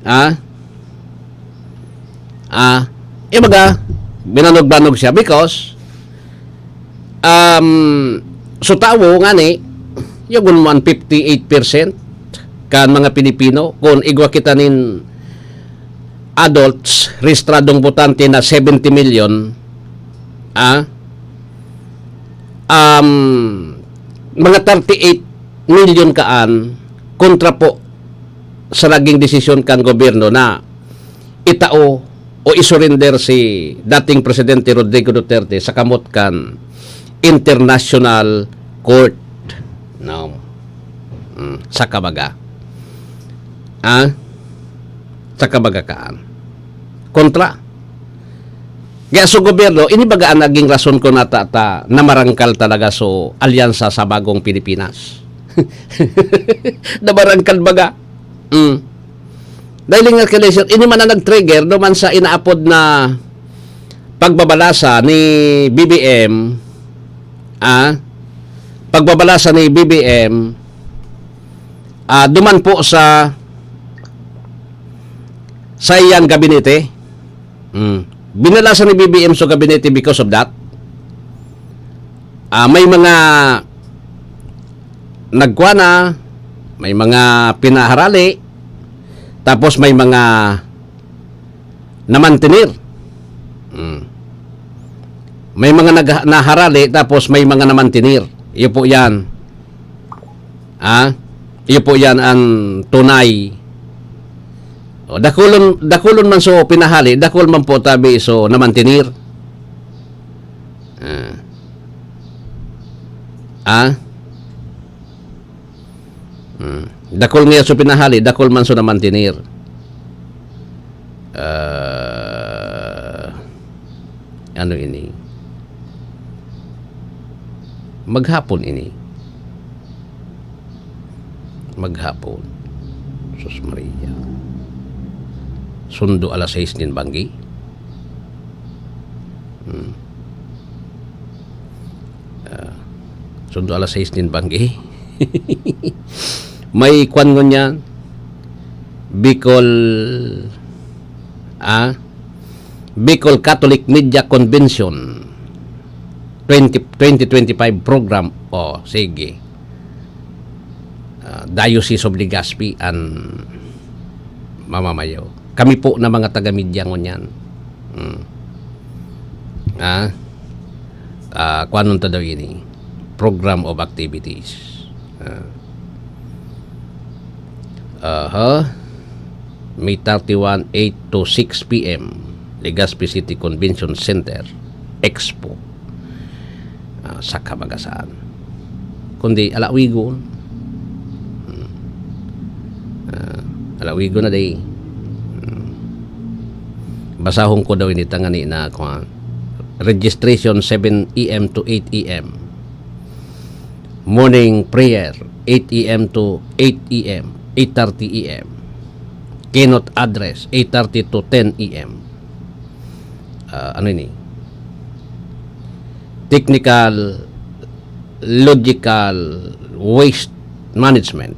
Ah? Ah, ibaga, binanog-banog siya because, um, so tawo ngani, yagon mo an fifty-eight percent kan mga Pilipino, kung igwa kita nin adults, rehistradong botante na seventy million, ah, um, mga thirty-eight million kaan kontra po sa naging desisyon kan gobyerno na itao o isurrender si dating Presidente Rodrigo Duterte sa kamot kan International Court. No. Mm, sa kabaga. Ah? Sa kabaga kaan. Kontra. Kaya sa gobyerno, ini baga ang naging rason ko na ta, ta, na marangkal talaga so alyansa sa bagong Pilipinas. Na marangkal baga. Mm. Dahil nga kay Lester, ini man ang nag-trigger duman sa inaapod na pagbabalasa ni B B M, ah, pagbabalasa ni B B M, ah, duman po sa, sa iyang gabinete. Mm. Binalasan ni B B M sa gabinete because of that. Ah, may mga nagkuha na, may mga pinaharali, Tapos may mga namantener. Mm. May mga nag-, naharali, tapos may mga namantener. Iyo po yan. Ah? Iyo po yan ang tunay. O, dakulon, dakulon man so pinahali, dakul man po tabi so namantener. Ah. Ah? Mm. Dakul ngaya so pinahali, dakul man so namantener. Ah, ano ini? Maghapon ini. Maghapon. Sus Maria. Sundo alas sais nin banggi. Hmm. Ah, sundo alas sais nin banggi. May kwan ngunyan, Bicol, ah, Bicol Catholic Media Convention twenty, twenty twenty-five program. Oh, sige. Ah, Diocese of Legazpi an mamamayo. Kami po na mga taga-media ngunyan. Hmm. Ah, ah, kuanon ta daw ini? Program of activities. Ah. Aha. May thirty-one, eight to six P M, Legazpi City Convention Center, Expo. Ah, sa kabagasan. Kundi, alawigon. Hmm. Ah, alawigon na day. Hmm. Basahon ko daw ini tangani na, kuwan. Registration seven A M to eight A M. Morning prayer, eight A M to eight A M, eight thirty A M. Keynote address, eight thirty to ten A M. Ah, ano ini? Technical, logical, waste management.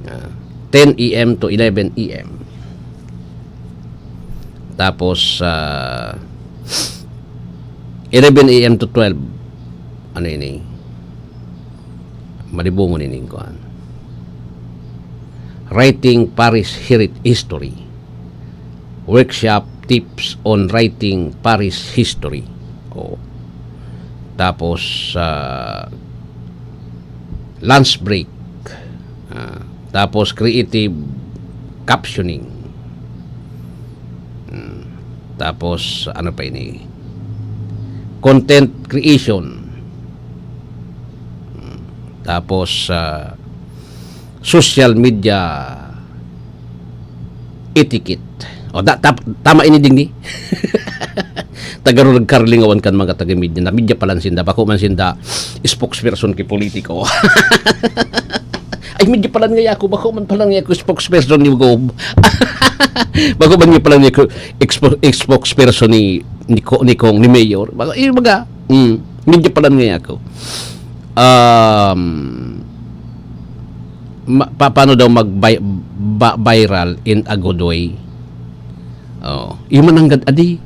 Ah, ten A M to eleven A M. Tapos, ah, eleven A M to twelve. Ano ini? Malibongon ini, kuan. Writing Parish Heri-, History. Workshop tips on writing parish history. Oh. Tapos, ah, lunch break. Ah, tapos creative captioning. Hmm. Tapos, ano pa ini? Content creation. Hmm. Tapos, ah, social media etiquette. O, da-, tap-, tama ini, dingdi. Tagarog nagkalingawan kan mga taga-media na media palan sinda, bako man sinda spokesperson ki politiko. Ay, media palan ngaya ako, bako man palan ngaya ako spokesperson ni Gob. Bako man ngaya palan ngaya ako expo-, spokesperson ni, ni Ko-, ni Kong, ni Mayor. Bako, eh, baga, mm, media palan ngaya ako. Um, ma-, pa-, paano daw mag-vi-, ba-, viral in a good way? Oh, iyo man nanggad adi.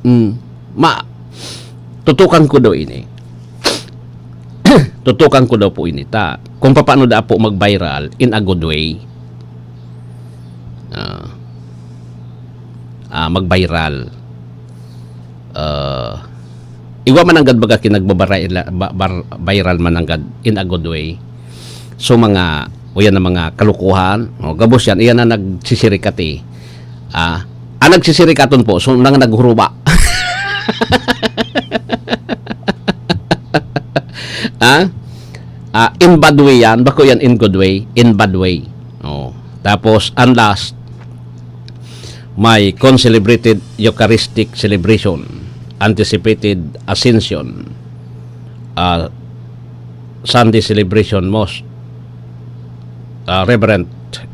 Mm. Ma-, tutukan ko daw ini. Tutukan ko daw po ini ta. Kung papaano daw po mag-viral in a good way. Ah. Ah, mag-viral. Ah, igwa man nanggad baga ki nagbabaray-, ba-, bar-, viral man nanggad in a good way. So, mga, o yan ang mga kalukuhan. O, gabos yan. Iyan ang nagsisirikati. Ah, ang nagsisirikaton po, so, nang naghuruba. Ah? Ah, in bad way yan. Bako yan in good way. In bad way. Oh. Tapos, ang last, may concelebrated Eucharistic celebration, anticipated Ascension, ah, Sunday celebration, Most, ah, Reverend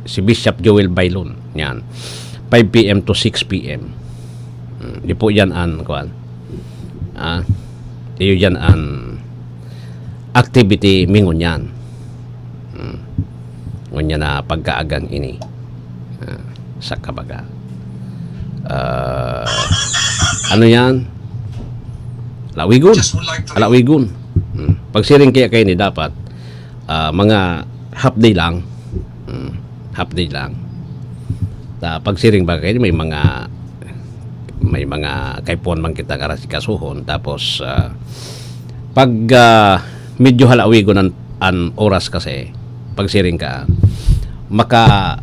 si Bishop Joel Bailon. Yan. Five P M to six P M. Hmm, di po yan an, kuwan. Ah, iyo yan an activity mi ngunyan. Hmm. Ngunyan na pagkaagang ini. Ah, sa kabaga. Ah, ano yan? Lawigon. Just would like to Alawigon. Hmm. Pagsiring kaya kayo ni dapat, ah, mga half day lang. Hmm. Half day lang. Ta pagsiring ba kay may mga, may mga kaipuhan man kita nga asikasuhon, tapos, ah, pag, ah, medyo halawigon an, an oras kasi, pagsiring ka, maka-,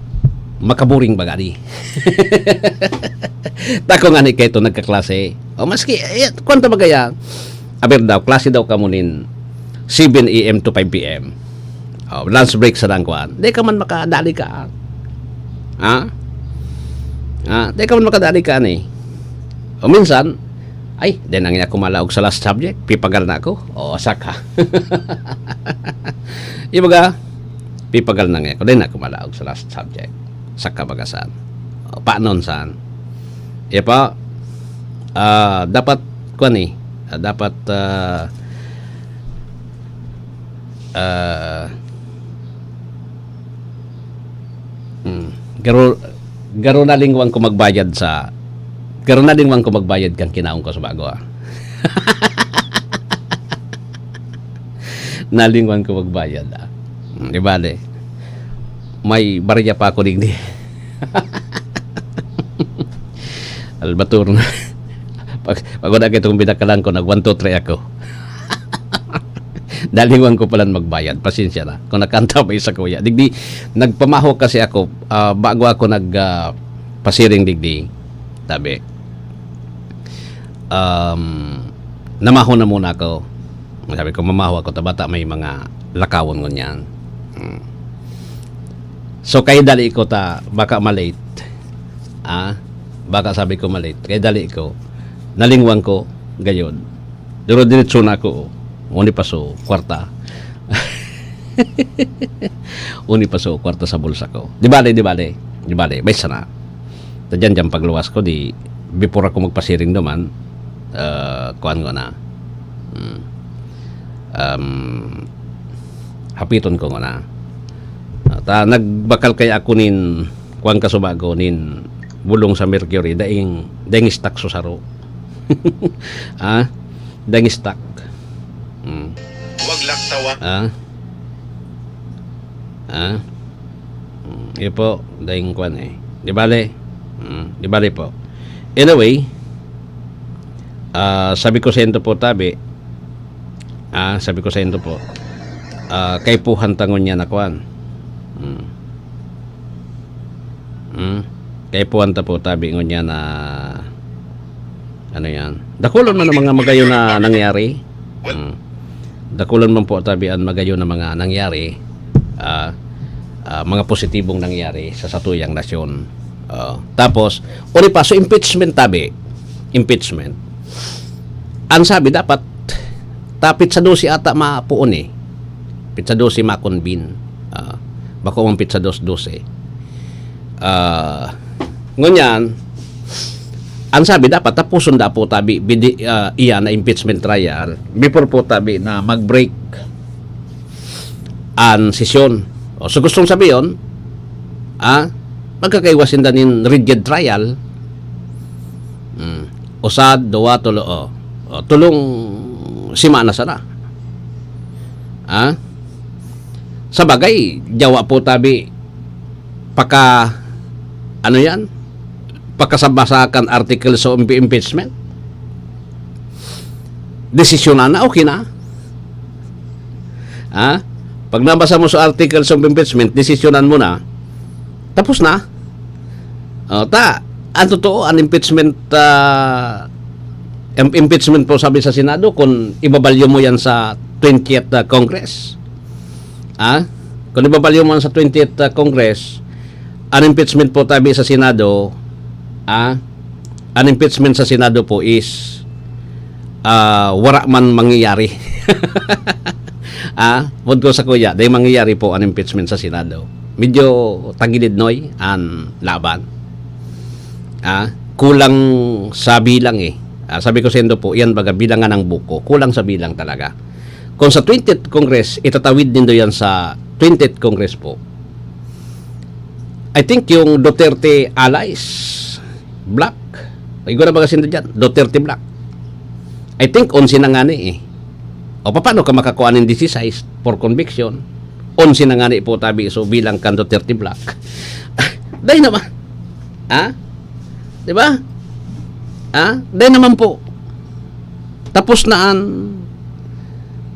makaboring baga di. Tako ngani kaito nagkaklase. O maski, eh, kuwan ta bagaya, aber daw, klase daw kamo nin seven A M to five P M. O, lunch break sa dangkuan. Di ka man makadali ka. Ha? Ha? Di ka man makadali ka ni. O minsan, ay, di na nga ako malaog sa last subject. Pipagal na ako. O, saka. Ibaga, pipagal na nga ako. Di na ako malaog sa last subject. Saka baga saan. O, panon saan. Iya pa, ah, dapat, kuwan eh, ah, dapat, ah, ah, hmm, garo-, garo nalingwan ko magbayad sa, garo nalingwan ko magbayad kan kinaon ko sa bago, ah. Nalingwan ko magbayad, ah. Hmm, di bale, may barya pa ako digdi. Albator na. Pag, pag wala kaitong binakalan ko, nag one, two, three ako. Nalingwan ko palan magbayad. Pasensya na. Kung nakanta pa isa kuya. Digdi, nagpamaho kasi ako, ah, bago ako nag, ah, pasiring digdi. Sabi, um, namaho na muna ako. Sabi ko, mamaho ako, ta bata may mga lakawon ngunyan. Hmm. So, kay dali ko ta, baka malate. Ah, baka sabi ko malate. Kay dali ko, nalingwan ko, gayod. Pero diretso na ako, oh. Uni pa so, kwarta. Uni pa so, kwarta sa bulsa ko. Di bale, di bale. Di bale, may sana. Ta dyan, dyan pagluwas ko, di, before ako magpasiring duman, ah, kuwan ko na. Hmm. Um, hapiton ko nguna. Ta nagbakal kaya ako nin, kuwan ka subago, nin bulong sa Mercury, daing, daing stock so saro. Ah, daing stock. Hmm. Wag lang tawa. Ah. Ah. Hmm, iyo po, daing kwan eh. Di bale. Hmm, di bale po. Anyway, ah, sabi ko sa inyo po, tabi, ah, sabi ko sa inyo po, ah, kaipuhan ta ngunyan na kwan. Hmm. Hmm. Kaipuhan ta po, tabi ngunyan na, ano yan. Dakulon man ang mga magayon na nangyari. Hmm. Dakulon man po, tabi, ang magayon na mga nangyari. Ah, ah, mga positibong nangyari sa satuyang nasyon. Ah, tapos, uli pa, so impeachment, tabi. Impeachment. Ang sabi, dapat, ta pitsa dose ata mapuon eh. Pitsa dose ma-convene. Ah, bako mang pitsa dos, dose. Ah, ngunyan, ang sabi, dapat tapuson da po, tabi, bidi-, ah, iya na impeachment trial before po, tabi, na mag-break an sesyon. O, so gustong sabihin, ah, magkakaiwas sinda nin rigid trial. Hmm. Usa, duwa, tulo, o. O, tulong semana sana. Ah? Sa bagay, yawa po, tabi, paka, ano yan? Pakasabasa kan article sa impe-, impeachment. Desisyonan na, okay na. Ha? Pag nabasa mo sa article sa impeachment, desisyonan mo na. Tapos na. O, ta, ang totoo, ang impeachment, ah, im-, impeachment po, sabi sa Senado, kung ibabalyo mo yan sa twentieth, ah, Congress. Ah? Kung ibabalyo mo yan sa twentieth, ah, Congress, ang impeachment po, tabi sa Senado, ah, ang impeachment sa Senado po is, ah, wara man mangyayari. Ah, boot ko sa kuya, dai mangyayari po ang impeachment sa Senado. Medyo tagilid, noy, ang laban. Ah, kulang sa bilang eh. Ah, sabi ko sa inyo po, yan baga bilangan ng buko. Kulang sa bilang talaga. Kung sa twentieth Congress, itatawid nindo yan sa twentieth Congress po. I think yung Duterte allies, bloc. Igwa na baga sinda dyan, Duterte bloc. I think onse na ngani eh. O paano ka makakuha ng disisais for conviction? Onse na ngani po, tabi, so bilang kan Duterte bloc. Dai naman. Ha? Di ba? Ha? Dai naman po. Tapos na an,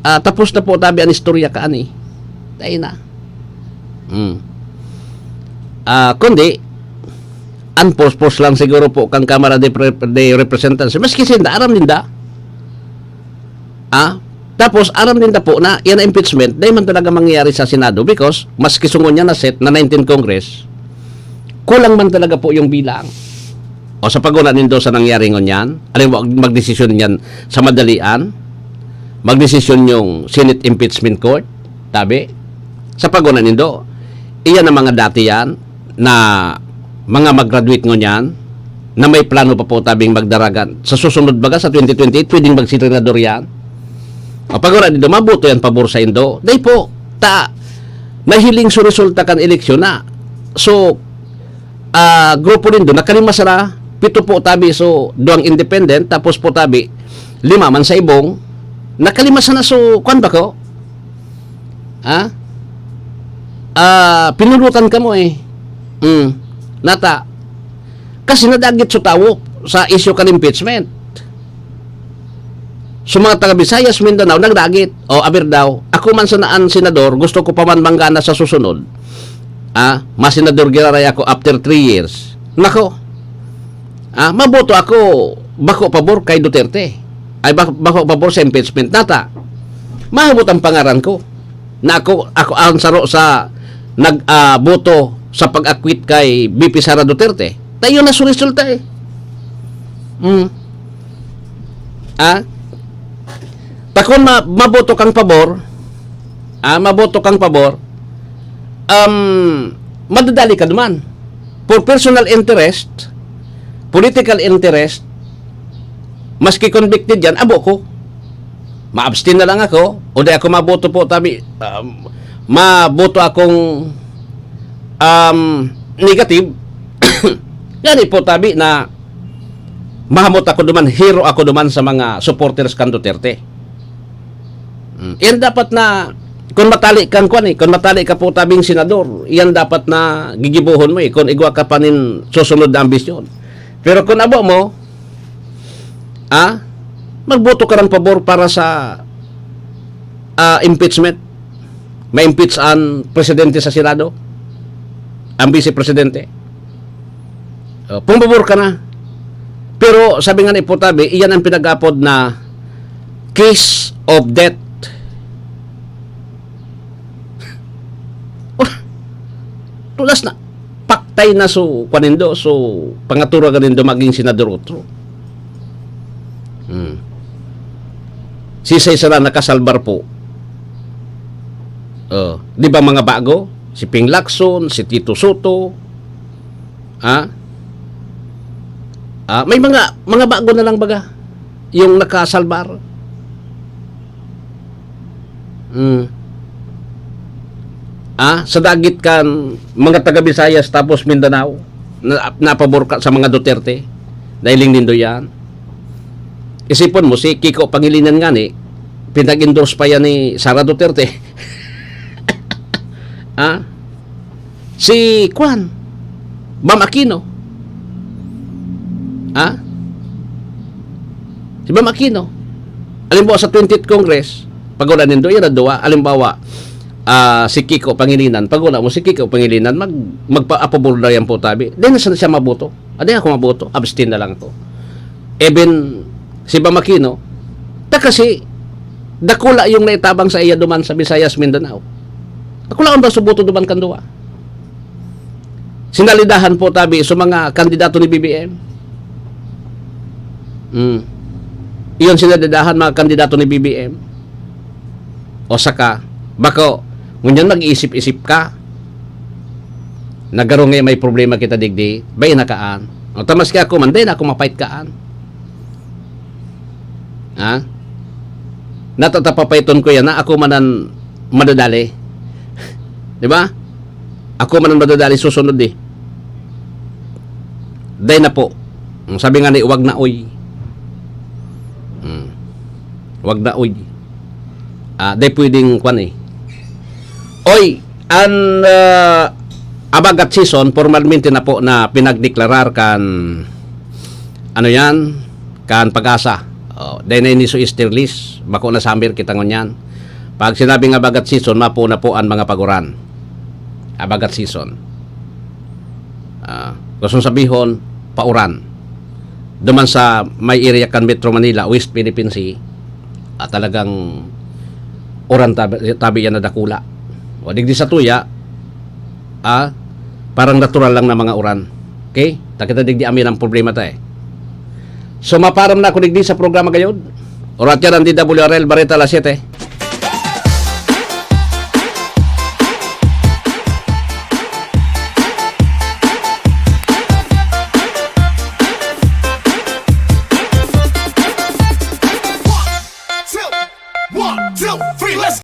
ah, tapos na po tabi an istorya kaani. Dai na. Hmm. Ah, kundi, an purpose lang siguro po kan Kamara de Pre-, de Representantes. Maski sinda, aram ninda. Ah, tapos aram ninda po na yan na impeachment, dai man talaga mangyayari sa Senado because maski sungon niya na set na nineteenth Congress, kulang man talaga po yung bilang. O sa paguna nindo sa nangyari ngunyan, alam mo, magdesisyon niyan sa madalian, magdesisyon yung Senate Impeachment Court, tabi, sa paguna nindo, iyan ang mga dati yan, na mga mag-graduate ngunyan na may plano pa po tabing magdaragan sa susunod baga sa twenty twenty-eight, pwedeng magsenador yan. O pagura nindo, maboto yan pabor sa indo. Dai po, ta, nahiling so resulta kan eleksyon na. So, ah, grupo nindo, nakalima sana, pito po tabi, so, duwang independent, tapos po tabi, lima man sa ibong, nakalima sana, so, kwan ba ko? Ha? Ah, pinunutan kamo eh. Hmm. Nata. Kasi nadagit so tawo sa isyu kan impeachment. So, mga taga Visayas, Mindanao, nagdagit. O, aber daw, ako man sana an senador, gusto ko pa man manggana sa susunod. Ah, masenador giraray ako after three years. Nako. Ah, maboto ako, bako pabor kay Duterte. Ay, bak-, bako pabor sa impeachment. Nata. Maabot ang pangaran ko. Na ako, ako ang saro sa nag, ah, boto sa pag-acquit kay V P Sara Duterte. Tayo na so resulta eh. Mm. Ah? Takon ma-, maboto kang pabor, ah, maboto kang pabor, um, madadali ka duman. For personal interest, political interest, maski convicted yan, abo ko. Ma-abstain na lang ako, o di ako maboto po, tabi, um, maboto akong, um, negative. Gani po, tabi, na mahamot ako duman, hero ako duman sa mga supporters kan Duterte. Mm, yan dapat na, kung matali kang kwan eh, kung matali ka po tabing senador, yan dapat na gigibohon mo eh, kung igwa ka pa nin susunod na ambisyon. Pero kung abo mo, ah, magboto ka ng pabor para sa, ah, impeachment. Ma-impeach ang presidente sa Senado, ang vice presidente. Oh, pumabor ka na. Pero sabi nga ni Putabi, iyan ang pinag-apod na kiss of death. Oh, tulas na. Paktay na so, kwan nindo, so, pangaturagan nindo maging senador otro. Hmm. Si Cesar ang nakasalbar po. Oh, di ba mga bago? Si Ping Lacson, si Tito Soto. Ha? Ah, may mga, mga bago na lang baga yung nakasalbar. Hmm. Ah, sa dagit kan mga taga Visayas tapos Mindanao, na, napabor ka sa mga Duterte. Nahiling nindo yan. Isipon mo, si Kiko Pangilinan nga ni, pinag-endorse pa yan ni Sara Duterte. Ah? Si Kwan, Bam Aquino. Ha? Si Bam Aquino. Halimbawa sa twentieth Congress, pag wala nindo, yan ang duwa. Halimbawa, ah, si Kiko Pangilinan. Pag wala mo si Kiko Pangilinan, mag, magpa-apabor na yan po tabi. Di na siya, siya maboto. Ah, di ako maboto. Abstain na lang ako. Even si Bam Aquino, ta kasi dakula yung naitabang sa iya duman sa Visayas, Mindanao. Dakula ang bang suboto duman kan duwa. Sinalidahan po tabi sa mga kandidato ni B B M. Mm. Iyon sinalidahan mga kandidato ni B B M. O saka, bako, ngunyan mag-iisip-isip ka. Nagarong nga may problema kita digdi, bay na kaan. O tamas kaya ako man, day na ako mapait kaan. Ha? Natatapapaiton ko yan na ako man ang madadali. Di ba? Ako man ang madadali susunod eh. Day na po. Ang sabi nga ni, wag na oy. Hmm. Wag na oy. Ah, day pwedeng kwan eh. Oy, an, ah, abagat season, formalmente na po na pinagdeklarar kan, ano yan, kan PAGASA. Oh, dahil na ini so easterlies, bako na summer kita ngunyan. Pag sinabi nga abagat season, mapo na po ang mga paguran. Abagat season. Ah, gusto sabihon, pauran. Duman sa may area kan Metro Manila, West Philippine Sea, ah, talagang uran tabi, tabi yan na dakula. O, digdi sa tuya, ah, parang natural lang na mga uran. Okay? Takita digdi amin ang problema ta eh. So, maparam na ako digdi sa programa gayod. Orat yan ang D W R L Bareta Alas Siete.